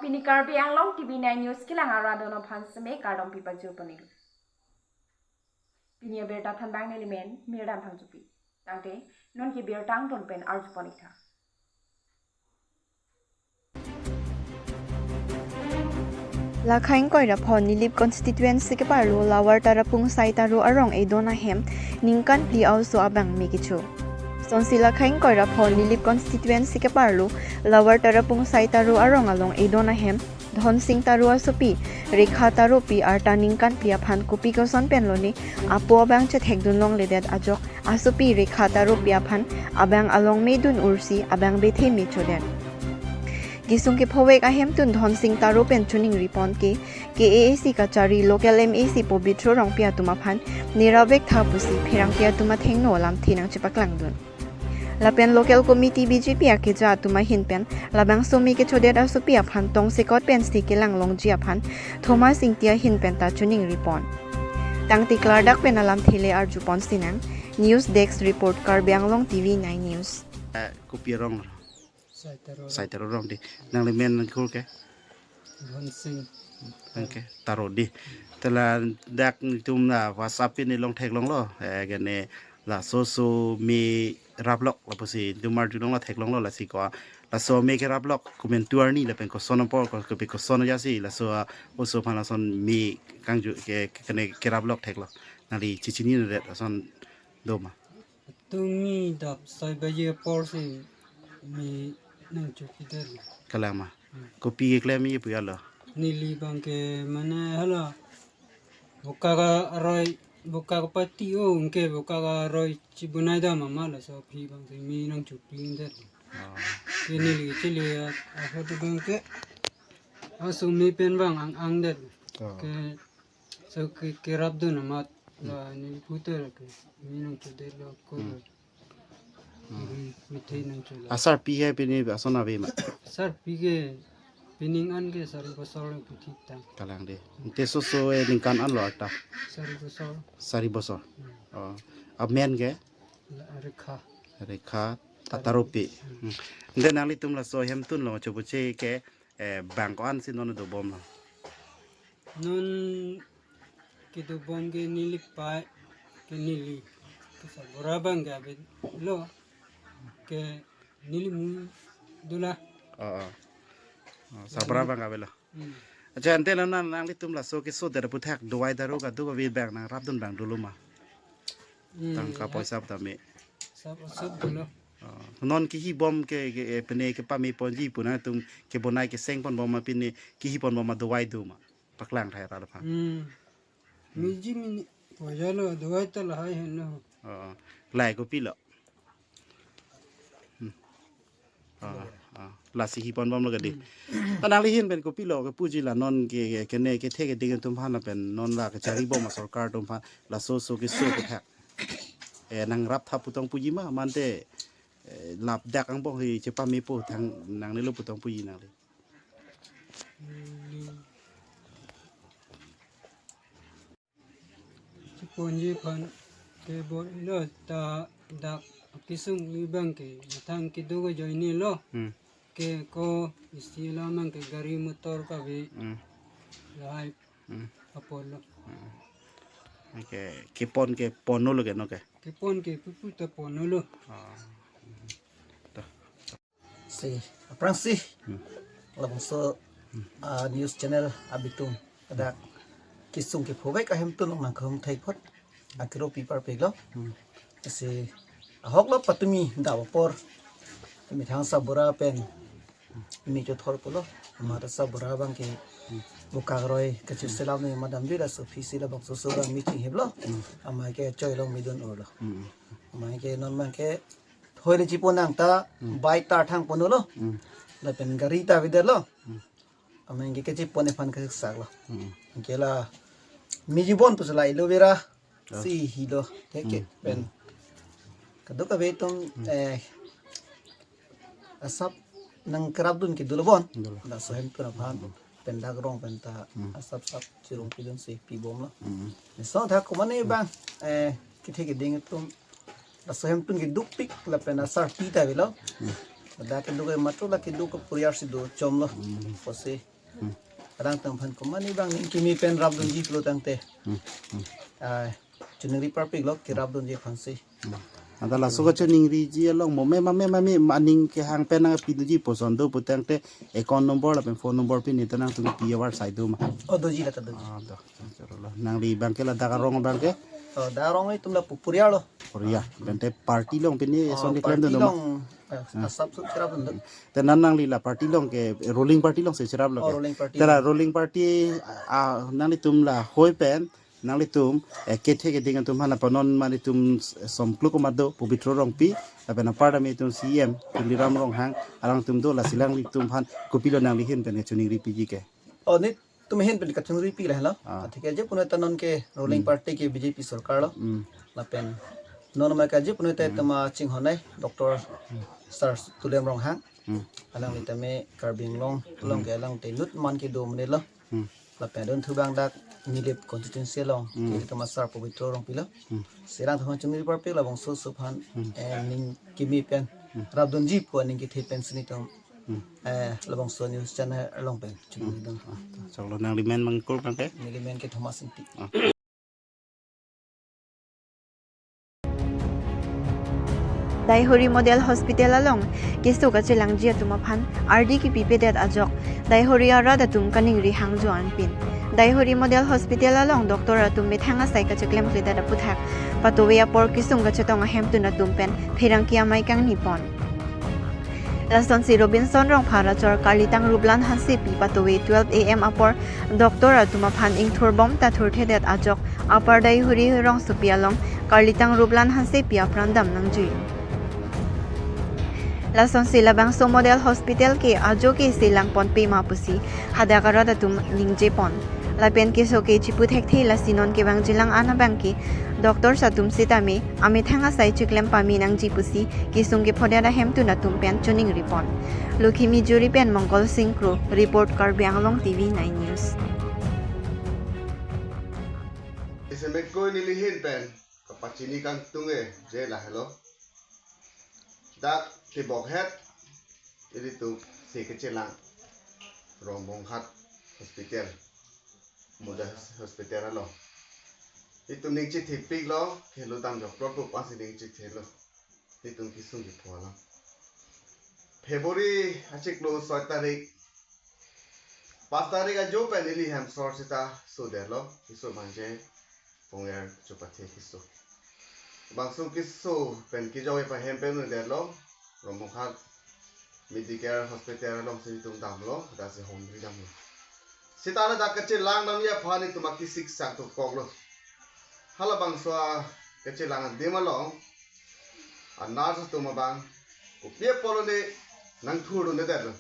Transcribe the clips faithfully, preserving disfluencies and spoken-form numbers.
Pini Karbi Anglong T V nine News kelang arat atum aphan seme kardom pipajir ponlo. Pini abirta thanbang nelimen Mirdan Phangchopi. Tangte non ke birta angton pen arju pon-ik tha. Lakha ingkoi ra pho Nilip constituency keparlo Lower Tarapung Sai Taro arong edon ahem ningkan phli a-oso abang me kecho. Sonsi lakha ingkoi ra pho Nilip constituency keparlo Lower Tarapung Sai Taro arong along edon ahem Dhonsing Taro asopi Rekha Taropi arta ningkan phli aphan kopi koson pen lone apo abang chethekdun longledet ajok asopi Rekha Taropi aphan abang along medun ursi abang bethe mechodet. Kesung kephovek ahemtun Dhonsing Taro pen choningri pon ke K A A C kachari local M A C Pobitro Rongpi atum aphan nirabek tha pusi pherangke atum athengno lamthe nangchepaklangdun. Lapen local committee B J P akeja atum ahin pen labangso me kechodet asopi aphan tongsekot pensi kelang longji aphan Thomas Ingti ahin pen ta choningri pon. Tangte klardak pen alamthe le arju pon sinang. News Desk Report, Karbi Anglong T V nine News. Eh, kopi arong? Sai Taro. Sai Taro arong dei. Nanglimen nangkur ke? Dhonsing. Oke, Taro dei. Te ladak netum la WhatsApp pini long theklonglo. Eh, kene laso so me raplok lapusi netum arjulonglo, theklonglo, lasi ko laso me keraplok komantu arni lapen koson apor ko kopi koson ajoksi laso a-oso aphan lason me kangju ke, ke, kene keraplok theklo. Nangli chechinidet ason doma? Tumi dak sai baje apor si me nangchopidet. Kalang ma? Hmm. Kopi keklem-i pu ya lo? Neli abang ke mane hala boka ka aroi, boka kapati o, anke boka ka aroi chibonai dam amat, laso aphi abang si me nangchopidet. Oh. Ke neli chele a, ahot abang ke aso me pen abang ang-angdet. Oh. Ke so ke, kerapdun amat la neli putar ke me nangchodetlo ko. Hmm. Hmm. Ri mithe nangcholo. Asarpi ke pini ason ave ma? Asarpi ke pining an ke sari bosor nangputhit tang. Kalang dei. Te so so, eh, ningkan an lo arta? Sari bosor. Sari bosor. Hmm. Oh. Amen ke? La Rekha. Rekha Ta-, Taropi. Hmm. Hmm. Te nanglitum laso ahemtun lo chobuche ke, eh, bang ko-an si non dobom lo? Non kedobom ke neli pai, ke neli ke Sabura abang ke avelo, ke neli mu dola. Oh, oh. Oh, Sabura abang avelo. Hmm. Acha, ante nang, nang, nanglitum laso kesodet aputhak dawai daru kadokave abang nangrapdun abang dolo ma? Hmm, tangka ya. Poisa tame. Sab, sab dolo. Oh, non kehibom ke, ke, eh, pine kepameponji pu nangtum kebonai kesengponbom ma, pine kehiponbom ma, dawai do ma? Paklang thai ra aphan. Hmm. Miji mini poisa lo, dawai ta lahai henlo. Oh, lahai kopilo? Hmm. Ah, ah. Lasi hiponbomlo ke dei. Hmm. Ta nangli ahin pen kopilo kepuji la non ke, ke, kene kethe keding atum aphan lapen non la kecharibom ma sorkar atum aphan laso so keso kethak, eh, nangrap tha pu tong puji ma, mante, eh, ladak angbong hi chepamepo thang nangnelo pu tong puji nangli? Cheponji aphan ke bor-ilo ta dak kesung abang ke methang kedo ajoine lo. Hmm. Ke ko isi alam abang ke gari motor kave. Hmm. Lahai. Hmm. Apor lo. Hmm. Oke, kepon ke ponlo ke no ke? Kepon ke pupu ta ponlo. Ah. Toh. Si, aphrangsi. Hmm. Labangso, ah, news channel abitum, ada kesung kephovek ahemtun nangkehung thai phot akiro pipar peglo. Hmm. Si, ahok lo patumi dawa apor. Methang Sabura pen me chothor pulo. Amat Sabura abang ke boka karoi kachiselam ne madam jui, laso aphi si labangso so abang me chinghiplo. Hmm. Amei ke choi along medun urlo. Hmm. Amei ke non abang ke thoi le chipon nang ta, hmm, bike ta thang ponlo. Hmm. Lapen gari ta avedetlo. Hmm. Amei ke kechipon aphan kesaksaklo. Hmm. Ke la miji bon pusi la aloe vera, ah, si hilo. Ke ke, hmm, pen. Hmm. Kadokave atum, hmm, eh, asap nangkerapdun kedo lo bon. Dolo. Laso ahemtun aphan. Hmm. Pen dak rong pen ta, hmm, asap sap chirung pidun si pibomlo. Hmm. Laso athak komane, hmm, abang, eh, kethe keding atum laso ahemtun kedukpik lapen asarpi ta avelo. Hmm. Ladak kedo ke matro la kedo ke puriar si do chomlo. Hmm. Pusi. Hmm. Kadang tang phan komat ni bang ning kimi pen rapdunji pulo tangte. Hmm. Hmm. Ah, choningri parpiklo kerapdunji aphansi. Hmm. Anta laso kachoningriji along mo mema mema me aning kehang pen nangpidunji puson do putangte account number lapen phone number pini ta nangtum pi awar sai do ma. Oh, doji la ta doji. Ah, do. Chorolo. Nangli abangke ladak arong abangke? Oh, dak arong itum la pu-, puriarlo. Puriar. Bente party along pini Oh, eson keklem party do ma. Along, eh, Hmm. Asap sup cherapdun do. Te non nangli la party along ke ruling party alongsi cheraplo Oh, ke. Ruling party. Te la ruling party, ah, nanglitum lahei pen nanglitum, eh, kethe keding atum aphan apon non mane itum s-, somkluk komat do Pobitro Rongpi, lapen apar tame itum C E M Tuliram Ronghang, alangtum do lasi alanglitum aphan kopilo nangli ahin pen kachoningri piji ke. Oh, netum ahin pen kachoningri pi lahelo. Ah. Atheke aje punoi ta non ke ruling Hmm. party ke B J P sorkar lo. Hmm. Lapen non ma ke aje punoi ta Hmm. itum achinghon ai Doctor Hmm. Sir Tuliram Ronghang. Hmm. Alangli tame Karbi Anglong along Hmm. ke alang tenut man kedo amonit lo. Hmm. Lapen adunthu abang dak Nilip constituency along Hmm. ke itum asar Pobitro Rongpi lo. Hmm. Si alanglitum aphan choningri parpik labangso aso aphan, Hmm. eh, ning kimi pen Hmm. rapdunji pu aning kethe pensi netum Hmm. eh, labangso news channel along pen choningri dun. Ah, choklo, nangli men abang kur abangke? Neli men ke Thomas Ingti. Ah. Daihori Model Hospital along keso kachelangji atum aphan ardi kipipedet ajok Daihori arat atum kaningri hangjo anpin. Daihori Model Hospital along doctor atum methang asai kacheklemkledet aputhak patowe apor kesung kachetong ahemtun atum pen pherangke amei kangni pon. Lasonsi Robinson Rongphar achor Karlitang Ruplan Hansepi patowe twelve A M apor doctor atum aphan ingthurbom ta thurthedet ajok Upper Daihori rongsopi along Karlitang Ruplan Hansepi apran dam nangji. Lasonsi labangso Model Hospital ke ajo ke selang ponpe ma pusi hadak arat atum ningje pon. Lapen keso ke chipu thekthe lasi non kevangjilang an abangke doctors atum sitame amethang asai cheklem pame nangji pusi kesung kephodet ahemtun atum pen choningri pon. Lokhimijuri pen Mongkol Sing Kro, report Karbi Anglong T V nine News. Isi mekoi neli ahin pen kapachini kangtung e je lahelo. Dak kebokhet ilitum si kechelang Rongbonghat Hospital, Model Hospital along. Itum ning chithepiklo, kelo dam joklo pu pensi ning chithelo. Itum kesung kepho alam. February achiklo soi tarik, pas tarik ajo pen ili hem sor seta sodetlo, keso manje Ponger chupathe keso. Bangso keso pen kejok epa hem pen un detlo, Rongbonghat Medicare Hospital alongsi itum damlo, hadak si home ri damlo. Seta ladak kachelang damji aphan itum akesik sang tukoklo. Halabangso a kachelang adim along a nurse atum abang kopi apotlo ne nangthurdundedetlo.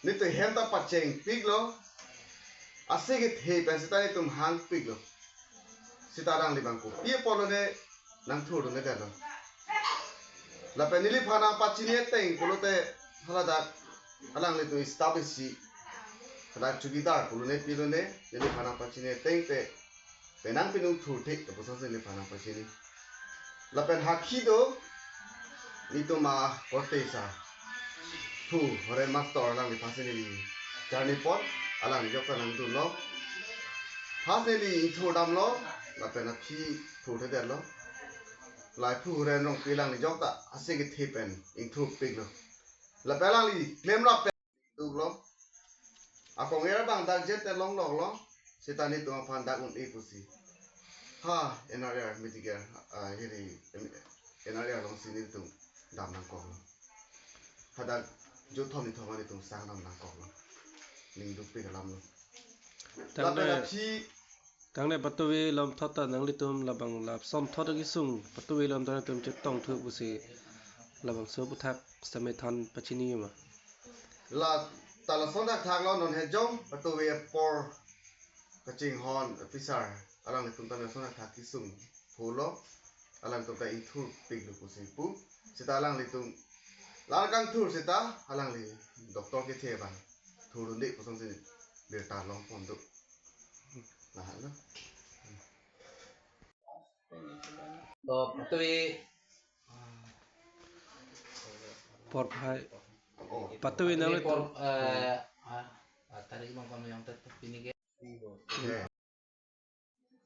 Netum hem ta pachengpiklo. Ase kethe pen seta netum hangpiklo. Seta alangli abang kopi apotlo ne nangthurdundedetlo. Lapen neliphan nangpachini ateng pulote haladak alanglitum staff isi, hadak chowkidar pulo ne pilo ne, neliphan nangpachini ateng te penang penung thurthe lapuson si neliphan nangpachini. Lapen hakhi do, netum akorte isi, Phu Horen Master alangliphan si neli charni pon, alangli jokta nangdunlo. First neli ingthur damlo, lapen aphi thurthedetlo. Lahei Phu Horen Rongpi alangli jokta ase kethe pen ingthurpiklo. Lapen alangli klemrap pen duklo. Akong era abang dak jet te longloklo. Seta netum aphan dak un-e pusi, ha, N R R Medicare, ah, hiri, N R R alongsi netum dam nangkoklo. Hadak jutthom nithom netum sang dam nangkoklo. Ning dukpik alamlo. Tangte, lapen aphi tangte patowe along thot ta nanglitum labang lapuson thot kesung patowe along ta nangtum chetongthu pusi labangso aphuthak sitame than pachini ma? La ta lason thakthaklo, non hejong patowe apor kachinghon officer alanglitum ta lason thakthak kesung pulo, alangtum ta ingthurpiklo pusi pu. Seta alanglitum la kangthur seta alangli doctor kethe abang thurdunde pusonsi birta longpon do. Lahelo. To patowe Porphai. Patuwi nangli por, eh, ah, ah, tarik bang kami yang tetap ini ke.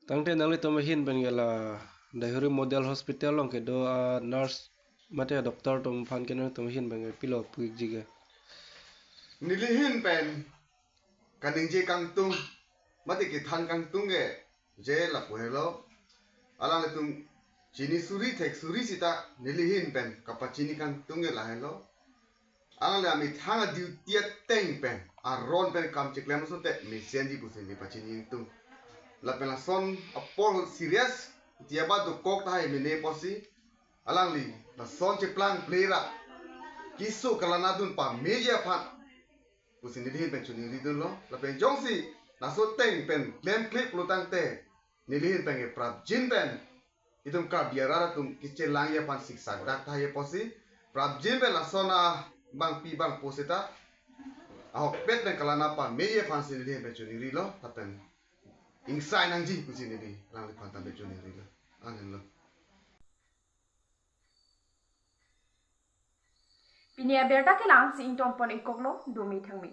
Tangte nanglitum ahin pen ke la Daihuri Model Hospital along kedo a nurse mate a doctor atum aphan ke nanglitum ahin pen ke pilo pu-ikji ke? Neli ahin pen kaningje kangtung mate kethan kangtung ke je lapu helo. Alanglitum chini suri thek suri sita neli ahin pen kapachini kangtung ke lahelo. Alangli amethang a-duty ateng pen, aron pen kam cheklem asonte mesenji pusi neli pachini ingtung. Lapen lason apor serious, tiaba dokok tahai mene apotsi, alangli lason cheplang plera, keso kalanadun pameji aphan pusi neli ahin pen choningridunlo. Lapen jongsi laso ateng pen klemkle pulo tangte, neli ahin pen ke prapjin pen itum Karbi arat atum kechelangji aphan siksak dak tahai apotsi, prapjin pen lason abangpi bangpo seta ahokpet pen kalana pameji aphansi neli ahin pen choningrilo, lapen ingsai nangji pusi neli alangliphan tame choningrilo. Anenlo. Pini abirta kelang si ingtonpon-ikoklo, dome thangme.